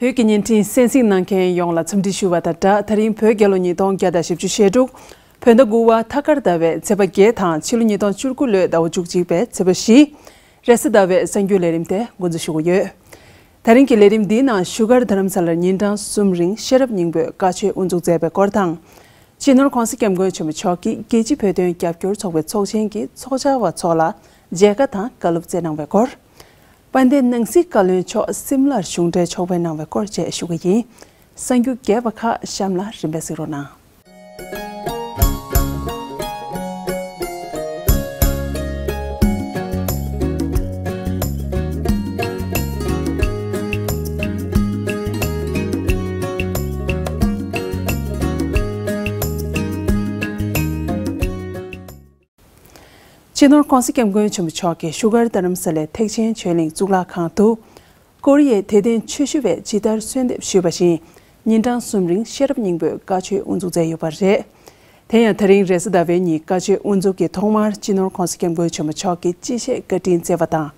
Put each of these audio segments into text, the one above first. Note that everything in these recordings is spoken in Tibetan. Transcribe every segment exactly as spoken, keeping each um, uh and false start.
བོད་ཀྱི་བརྙན་འཕྲིན་གསན་གཟིགས་གནང་མཁན་ཡོངས་ལ་འཚམས་འདྲི་ཞུ་བ་དང་སྦྲགས། ད་རིང་བོད་རྒྱལ་ལོ་ཉིས་སྟོང་བརྒྱ་དང་བཞི་བཅུ་ཞེ་དྲུག་བོད་ཟླ་དགུ་པ་ཐ་སྐར་ཟླ་བའི་ཚེས་པ་བརྒྱད་དང་ཕྱི་ལོ་ཉིས་སྟོང་བཅུ་དགུ་ལོའི་ཟླ་བ་བཅུ་གཅིག་པའི་ཚེས་པ་བཞི། རེས་གཟའ་ཟླ་བའི་གསར་འགྱུར་ལས་རིམ་དེ་འགོ་འཛུགས་ཞུ་གི་ཡོད། ད་རིང་གི་ལས་རིམ་འདིའི་ནང་བཞུགས་སྒར་རྡ་རམ་ས་ལར་ཉིན་གྲངས་གསུམ་རིང་ཤེས་རབ་སྙིང་པོའི་བཀའ་ཆོས་དབུ་འཛུགས་མཛད་པའི་སྐོར་དང་། སྤྱི་ནོར་༸གོང་ས་༸སྐྱབས་མགོན་ཆེན་པོ་མཆོག་གིས་རྒྱལ་སྤྱིའི་བོད་དོན་རྒྱབ་སྐྱོར་ཚོགས་པའི་ཚོགས་ཆེན་གྱི་ཚོགས་བཅར་བ་ཚོ་ལ་མཇལ་ཁ་དང་བཀའ་སློབ་སྩལ་གནང་བའི་སྐོར། དཔལ་ལྡན་ནང་སྲིད་བཀའ་བློན་མཆོག་སིམ་ལར་གཞུང་འབྲེལ་ཕྱོགས་ཕེབས་གནང་བའི་སྐོར་བཅས་ཞུ་གི་ཡིན། གསར་འགྱུར་རྒྱས་པ་ཁག་གཤམ་ལ་རིམ་པས་གཟིགས་རོགས་གནང་། སྤྱི་ནོར་༸གོང་ས་༸སྐྱབས་མགོན་ཆེན་པོ་མཆོག་གིས་བཞུགས་སྒར་རྡ་རམ་ས་ལའི་ཐེག་ཆེན་ཆོས་གླིང་གཙུག་ལག་ཁང་དུ། ཀོ་རི་ཡའི་དད་ལྡན་ཆོས་ཞུ་བས་ཇི་ལྟར་གསོལ་འདེབས་ཞུས་པ་བཞིན། ཉིན་གྲངས་གསུམ་རིང་ཤེས་རབ་སྙིང་པོའི་བཀའ་ཆོས་དབུ་འཛུགས་མཛད་ཡོད་པ་རེད། དེ་ཡང་ད་རིང་རེས་གཟའ་ཟླ་བའི་ཉིན་བཀའ་ཆོས་དབུ་འཛུགས་ཀྱི་ཐོག་མར་སྤྱི་ནོར་༸གོང་ས་༸སྐྱབས་མགོན་ཆེན་པོ་མཆོག་གིས་སྤྱི་བཤད་བཀའ་དྲིན་སྩལ་བ་དང་།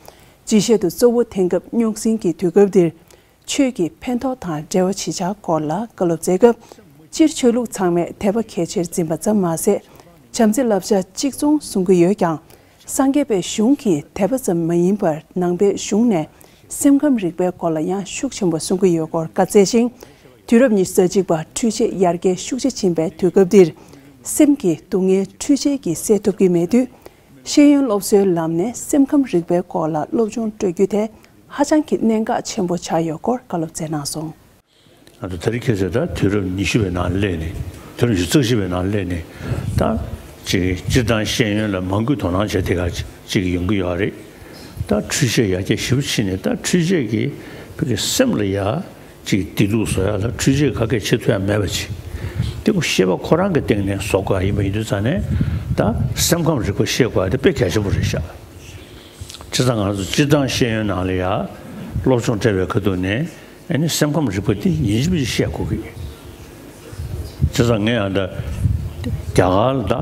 སྤྱི་བཤད་དུ་གཙོ་བོ་དེང་སྐབས་རྙོག་ཟིང་གི་དུས་སྐབས་འདིར། ཆོས་ཀྱི་ཕན་ཐོགས་དང་འབྲེལ་བ་ཇི་ཆགས་སྐོར་ལ་བཀའ་སློབ་སྩལ་སྐབས། སྤྱིར་ཆོས་ལུགས་ཚང་མས་དད་པ་གལ་ཆེར་འཛིན་པ་ཙམ་མ་ཟད། བྱམས་བརྩེ་བསླབ་བྱ་གཅིག་མཚུངས་གསུང་གི་ཡོད་ཀྱང་། སངས་རྒྱས་པའི་གཞུང་གི་དད་པ་ཙམ་མ་ཡིན་པར་ནང་པའི་གཞུང་ནས་སེམས་ཁམས་རིག་པའི་སྐོར་ལ་ཡང་ཤུགས་ཆེན་པོ་གསུང་གི་ཡོད་སྐོར་བཀའ་སྩལ་ཞིང་། དུས་རབས་ཉི་ཤུ་རྩ་གཅིག་པ་འཕྲུལ་ཆས་ཡར་རྒྱས་ཤུགས་ཆེ་ཕྱིན་པའི་དུས་སྐབས་འདིར། སེམས་ཀྱི་སྡུག་བསྔལ་འཕྲུལ་ཆས་ཀྱིས་སེལ་ཐུབ་ཀྱི་མེད་དུས། ཤེས་ཡོན་སློབ་གསོའི་ལམ་ནས་སེམས་ཁམས་རིག་པའི་སྐོར་ལ་སློབ་སྦྱོང་སྤྲོད་རྒྱུ་དེ་ཧ་ཅང་གི་གནད་འགག་ཆེན་པོ་ཆགས་ཡོད་སྐོར་བཀའ་སློབ་སྩལ་གནང་སོང་། ང་ཚོ་དེ་རིང་ཁ་སང་ད་དུས་རབས་ཉི་ཤུ་པའི་ནང་སླེབས་ནས། དུས་རབས་ཉི་ཤུ་རྩ་བཞི་པའི་ནང་སླེབས་ནས། ད་ཅིག་སྤྱིར་བཏང་ཤེས་ཡོན་ལ་མང་པོས་དོ་སྣང་བྱེད་དེ་ག་ཅིག་ཡོང་གི་ཡོད་རེད། ད་འཕྲུལ་ཆས་ཡར་རྒྱས་ཞེ་པོ་ཕྱིན་ནས། ད་འཕྲུལ་ཆས་ཀྱིས་བོད་ཀྱི་སེམས་ལ་ཡ་ཅིག་བདེ་སྡུག་བཟོ་ཡ་ལ་འཕྲུལ་ཆས་ག་གེ་བྱེད་ཐུབ་ཡ་མེད་པ་ཅིག་དེ་ཁོ་ཤེས་པ་ཁོ་རང་གི་སྟེང་ནས་བཟོ་དགོས་ཡ་ཡིན་པ་ཡིན་དུས་ཙང་ནས། ད་སེམས་ཁམས་རིག་པ་ཤེས་དགོས་ཡ་དེ་དཔེ་གལ་ཆེན་པོ་རེད་ཤག་བྱས་ཙང་ང་ཚོ་སྤྱིར་བཏང་ཤེས་ཡོན་ནང་ལ་ཡ་སློབ་སྦྱོང་སྤྲད་པའི་ཁ་ཐུག་ནས། ཨ་ནི་སེམས་ཁམས་རིག་པ་འདི་ཡིན་གཅིག་མིན་གཅིག་ཤེས་དགོས་ཀྱི། བྱས་ཙང་ངས་ཡང་ད་རྒྱ་གར་ལ་ད་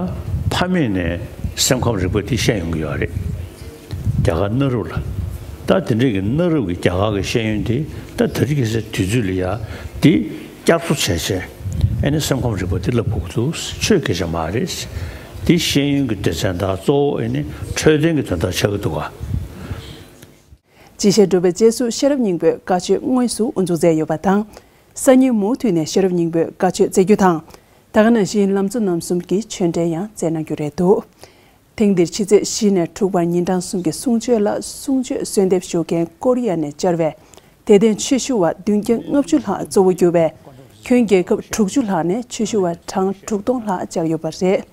ཕ་མེས་ནས་སེམས་ཁམས་རིག་པ་འདི་བཤད་ཡོང་གི་ཡོད་རེད། རྒྱ་གར་གནའ་རབས་ལ། ད་དེ་འདྲའི་གི་གནའ་རབས་ཀྱི་རྒྱ་གར་གྱི་ཤེས་ཡོན་འདི་ད་དེ་རིང་ཁ་སང་དུས་ཚོད་ལ་ཡ་འདི་བསྐྱར་གསོ་བྱས་བྱས། ཨ་ནི་སེམས་ཁམས་རིག་པ་འདི་བསླབ་དགོས་ཀྱི་འདུག་ཆོས་སྐད་ཆ་མ་རེད། འདི་ཤེས་ཡོན་གྱི་སྡེ་ཚན་དང་གཙོ་བོ་ཨ་ནི་འཕྲོད་བསྟེན་གྱི་དོན་དག་ཆགས་ཀྱི་འདུག་ག་སྤྱི་བཤད་གྲུབ་པའི་རྗེས་སུ་ཤེས་རབ་སྙིང་པོའི་བཀའ་ཆོས་དངོས་སུ་དབུ་འཛུགས་མཛད་ཡོད་པ་དང་། སང་ཉིན་མུ་མཐུད་ནས་ཤེས་རབ་སྙིང་པོའི་བཀའ་ཆོས་སྩལ་རྒྱུ་དང་། ད་ག་ནང་བཞིན་ལམ་གཙོ་རྣམ་གསུམ་གྱི་ཆོས་འབྲེལ་ཡང་སྩལ་གནང་རྒྱུ་རེད་འདུག་ཐེངས་འདིར་ཕྱི་ཚེས་བཞི་ནས་དྲུག་བར་ཉིན་གྲངས་གསུམ་གྱི་གསུང་ཆོས་ལ་གསུང་ཆོས་གསོལ་འདེབས་ཞུ་མཁན་ཀོ་རི་ཡ་ནས་བཅར་བའི་དད་ལྡན་ཆོས་ཞུ་བ་བདུན་བརྒྱ་ལྔ་བཅུ་ལྷག་གཙོ་བོ་གྱུར་བའི་ཁྱོན་རྒྱལ་ཁབ་དྲུག་ཅུ་ལྷག་ནས་ཆོས་ཞུ་བ་གྲངས་དྲུག་སྟོང་ལྷག་བཅར་ཡོད་པ་རེད།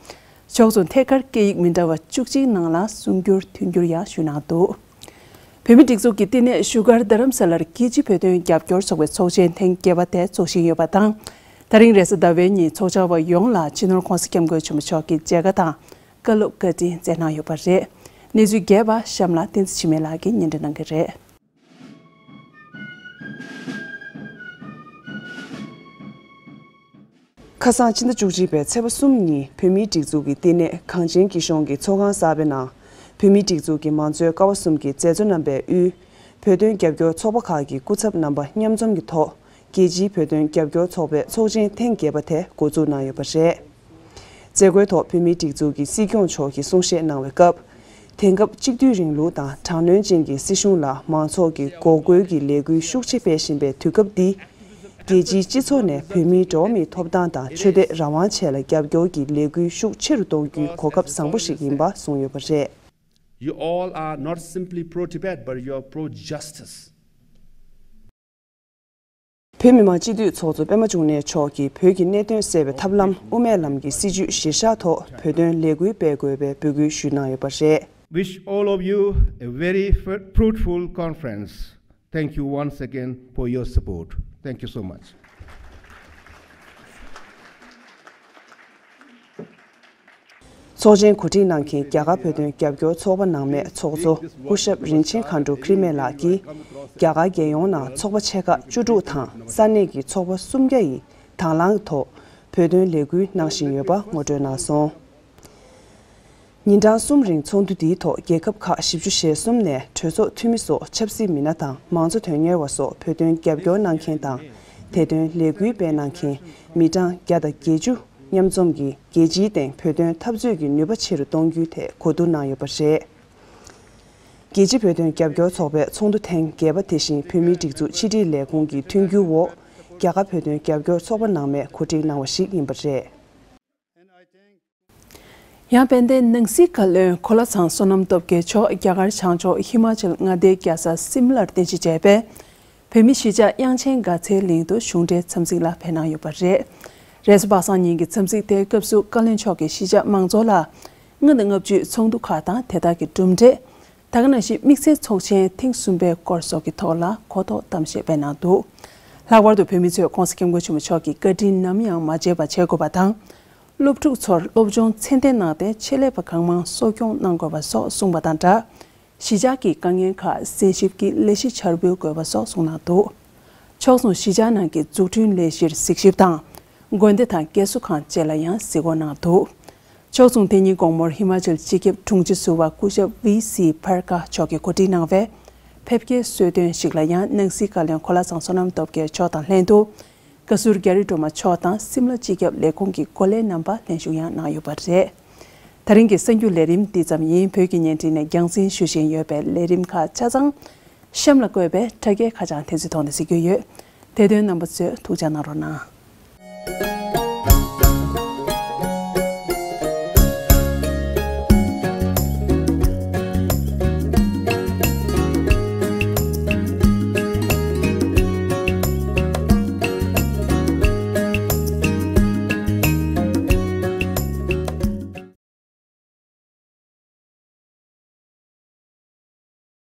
ཕྱོགས་མཚུངས་ཐད་ཀར་སྐད་ཡིག་མི་འདྲ་བ་བཅུ་གཅིག་ནང་ལ་གསུང་སྒྱུར་དོན་སྒྱུར་ཡང་ཞུས་གནང་འདུག་བོད་མིའི་སྒྲིག་འཛུགས་ཀྱི་བསྟི་གནས་བཞུགས་སྒར་རྡ་རམ་ས་ལར་རྒྱལ་སྤྱིའི་བོད་དོན་རྒྱབ་སྐྱོར་ཚོགས་པའི་ཚོགས་ཆེན་ཐེངས་བརྒྱད་པ་དེ་འཚོགས་བཞིན་ཡོད་པ་དང་། ད་རིང་རེས་གཟའ་ཟླ་བའི་ཉིན་ཚོགས་བཅར་བ་ཡོངས་ལ་སྤྱི་ནོར་༸གོང་ས་༸སྐྱབས་མགོན་ཆེན་པོ་མཆོག་གིས་མཇལ་ཁ་དང་བཀའ་སློབ་བཀའ་དྲིན་སྩལ་གནང་ཡོད་པ་རེད། གནས་ཚུལ་རྒྱས་པ་གཤམ་ལ་བསྟན་འཛིན་འཆི་མེད་ལགས་ཀྱིས་སྙན་སྒྲོན་གནང་གི་རེད། ཁ་སང་ཕྱི་ཟླ་བཅུ་གཅིག་པའི་ཚེས་པ་གསུམ་ཉིན་བོད་མིའི་སྒྲིག་འཛུགས་ཀྱི་བསྟི་གནས་གངས་ཅན་སྐྱིད་གཤོངས་ཀྱི་ཚོགས་ཁང་གསར་པའི་ནང་། བོད་མིའི་སྒྲིག་འཛུགས་ཀྱི་མང་གཙོའི་ཀ་བ་གསུམ་གྱི་མཛད་གཙོ་རྣམ་པའི་དབུས། བོད་དོན་རྒྱབ་སྐྱོར་ཚོགས་པ་ཁག་གི་སྐུ་ཚབ་རྣམ་པ་མཉམ་འཛོམས་ཀྱི་ཐོག་རྒྱལ་སྤྱིའི་བོད་དོན་རྒྱབ་སྐྱོར་ཚོགས་པའི་ཚོགས་ཆེན་ཐེངས་བརྒྱད་པ་དེ་འགོ་འཛུགས་གནང་ཡོད་པ་རེད། མཛད་སྒོའི་ཐོག་བོད་མིའི་སྒྲིག་འཛུགས་ཀྱི་སྲིད་སྐྱོང་མཆོག་གིས་གསུང་བཤད་གནང་བའི་སྐབས། དེང་སྐབས་གཅིག་སྡུད་རིང་ལུགས་དང་དྲག་གནོན་ཅན་གྱི་སྲིད་གཞུང་ལ་མང་ཚོགས་ཀྱི་འགོག་རྒོལ་གྱི་ལས་འགུལ་ཤུགས་ཆེ་སྤེལ་བཞིན་པའི་དུས་སྐབས་འདི། རྒྱལ་སྤྱིའི་སྤྱི་ཚོགས་ནས་བོད་མིའི་འགྲོ་བ་མིའི་ཐོབ་ཐང་དང་ཆོས་དད་རང་དབང་ཆེད་ལ་རྒྱབ་སྐྱོར་གྱི་ལས་འགུལ་ཤུགས་ཆེ་རུ་གཏོང་རྒྱུའི་གོ་སྐབས་བཟང་པོ་ཞིག་ཡིན་པ་གསུངས་ཡོད་པ་རེད། You all are not simply pro-Tibet, but you are pro-justice. བོད་མི་མང་སྤྱི་འཐུས་ཚོགས་གཙོ་པད་མ་འབྱུང་གནས་མཆོག་གིས་བོད་ཀྱི་གནད་དོན་སེལ་བའི་ཐབས་ལམ་དབུ་མའི་ལམ་གྱི་སྲིད་བྱུས་གཞིར་བཞག་ཐོག་བོད་དོན་ལས་འགུལ་སྤེལ་དགོས་པའི་འབོད་སྐུལ་ཞུས་གནང་ཡོད་པ་རེད། Wish all of you a very fr- fruitful conference. Thank you once again for your support. Thank you so much. ཚོགས་ཆེན་གོ་སྒྲིག་གནང་མཁན་རྒྱ་གར་བོད་དོན་རྒྱབ་སྐྱོར་ཚོགས་པ་ནང་མའི་ཚོགས་གཙོ་སྐུ་ཞབས་རིན་ཆེན་མཁའ་འགྲོ་ཁྲི་སྨན་ལགས་ཀྱིས། རྒྱ་གར་རྒྱལ་ཡོངས་ནང་ཚོགས་པ་ཆེ་ཁག་བཅུ་དྲུག་དང་ས་གནས་ཀྱི་ཚོགས་པ་སུམ་བརྒྱ་ཡིས་དང་བླངས་ཐོག་བོད་དོན་ལས་འགུལ་གནང་བཞིན་ཡོད་པ་ངོ་སྤྲོད་གནང་སོང་། ཉིན་གྲངས་གསུམ་རིང་ཚོགས་འདུ་འདིའི་ཐོག་རྒྱལ་ཁབ་ཁག་བཞི་བཅུ་ཞེ་གསུམ་ནས་གྲོས་ཚོགས་འཐུས་མི་སོགས་ཆབ་སྲིད་མི་སྣ་དང་མང་གཙོ་དོན་གཉེར་བ་སོགས་བོད་དོན་རྒྱབ་སྐྱོར་གནང་མཁན་དང་། དེ་དོན་ལས་འགུལ་སྤེལ་གནང་མཁན་མི་གྲངས་བརྒྱ་དང་བརྒྱད་ཅུ་མཉམ་འཛོམས་ཀྱིས་རྒྱལ་སྤྱིའི་སྟེང་བོད་དོན་འཐབ་རྩོད་ཀྱི་ནུས་པ་ཆེ་རུ་གཏོང་རྒྱུའི་ཐད་གོ་བསྡུར་གནང་ཡོད་པ་རེད། རྒྱལ་སྤྱི་བོད་དོན་རྒྱབ་སྐྱོར་ཚོགས་པའི་ཚོགས་འདུ་ཐེངས་བརྒྱད་པ་དེ་བཞིན་བོད་མིའི་སྒྲིག་འཛུགས་ཕྱི་དྲིལ་ལས་ཁུངས་ཀྱི་མཐུན་འགྱུར་འོག་རྒྱ་གར་བོད་དོན་རྒྱབ་སྐྱོར་ཚོགས་པ་ནང་མས་གོ་སྒྲིག་གནང་བ་ཞིག་ཡིན་པ་རེད། ཡང་དཔལ་ལྡན་ནང་སྲིད་བཀའ་བློན་གོ་ལ་ཚང་བསོད་ནམས་སྟོབས་རྒྱལ་མཆོག་རྒྱ་གར་བྱང་ཕྱོགས་ཧི་མ་ཅལ་མངའ་སྡེའི་རྒྱལ་ས་སིམ་ལར་རྟེན་གཞི་བྱས་པའི་བོད་མི་གཞིས་ཆགས་དབྱངས་ཅན་དགའ་ཚལ་གླིང་དུ་གཞུང་འབྲེལ་འཚམས་གཟིགས་ལ་ཕེབས་གནང་ཡོད་པ་རེད། རེས་གཟའ་པ་སངས་ཉིན་གྱི་འཚམས་གཟིགས་དེའི་སྐབས་སུ་བཀའ་བློན་མཆོག་གིས་གཞིས་ཆགས་མང་ཚོགས་ལ་ལྔ་དང་ལྔ་བཅུའི་ཚོགས་འདུ་ཁག་དང་དེ་དག་གི་གྲུབ་འབྲས། ད་ག་ནང་བཞིན་དམིགས་བསལ་ཚོགས་ཆེན་ཐེངས་གསུམ་པའི་སྐོར་སོགས་ཀྱི་ཐོག་ལ་གོ་རྟོགས་གཏམ་བཤད་སྤེལ་གནང་འདུག། ལྷག་པར་དུ་བོད་མི་ཚོས་༸གོང་ས་༸སྐྱབས་མགོན་ཆེན་པོ་མཆོག་གི་བཀའ་དྲིན་ནམ་ཡང་མ་བརྗེད་པ་བྱེད་དགོས་པ་དང་། སློབ་ཕྲུག་ཚོར་སློབ་སྦྱོང་ཚད་ལྡན་གནང་སྟེ་ཆེད་ལས་པ་གང་མང་གསོ་སྐྱོང་གནང་དགོས་པ་སོགས་གསུངས་པ་དང་སྦྲགས། གཞིས་ཆགས་ཀྱི་དཀའ་ངལ་ཁག་གསན་ཞིབ་ཀྱིས་ལས་གཞི་འཆར་འབུལ་དགོས་པ་སོགས་གསུངས་གནང་འདུག། ཕྱོགས་མཚུངས་གཞིས་ཆགས་ནང་གི་འཛུགས་སྐྲུན་ལས་གཞིར་གཟིགས་ཞིབ་དང་། དགོན་སྡེ་དང་རྒས་གསོ་ཁང་བཅས་ལ་ཡང་གཟིགས་སྐོར་གནང་འདུག། ཕྱོགས་མཚུངས་དེ་ཉིན་དགོང་མོར་ཧི་མ་ཅལ་སྤྱི་ཁྱབ་དྲུང་ཆེ་ཟུར་པ་སྐུ་ཞབས་ཝི་སི་ཕར་ཀ་མཆོག་གིས་གོ་སྒྲིག་གནང་བའི་ཕེབས་སྐྱེལ་གསོལ་སྟོན་ཞིག་ལ་ཡང་ནང་སྲིད་བཀའ་བློན་གོ་ལ་ཚང་བསོད་ནམས་སྟོབས་རྒྱལ་མཆོག་དང་ལྷན་དུ། བཀའ་ཟུར་རྒྱ་རི་སྒྲོལ་མ་མཆོག་དང་སིམ་ལ་སྤྱི་ཁྱབ་ལས་ཁུངས་ཀྱི་འགོ་ལས་རྣམ་པ་ལྷན་ཞུགས་ཡང་གནང་ཡོད་པ་རེད། ད་རིང་གི་གསར་འགྱུར་ལས་རིམ་འདི་ཙམ་ཡིན། བོད་ཀྱི་བརྙན་འཕྲིན་ནས་རྒྱང་སྲིང་ཞུ་བཞིན་ཡོད་པའི་ལས་རིམ་ཁག་ཆ་ཚང་གཤམ་ལ་བཀོད་པའི་དྲ་རྒྱའི་ཁ་བྱང་དེ་ཚོའི་ཐོག་ནས་གཟིགས་རྒྱུ་ཡོད། དེ་དོན་རྣམ་པ་ཚོས་ཐུགས་ཅག་གནང་རོགས་གནང་།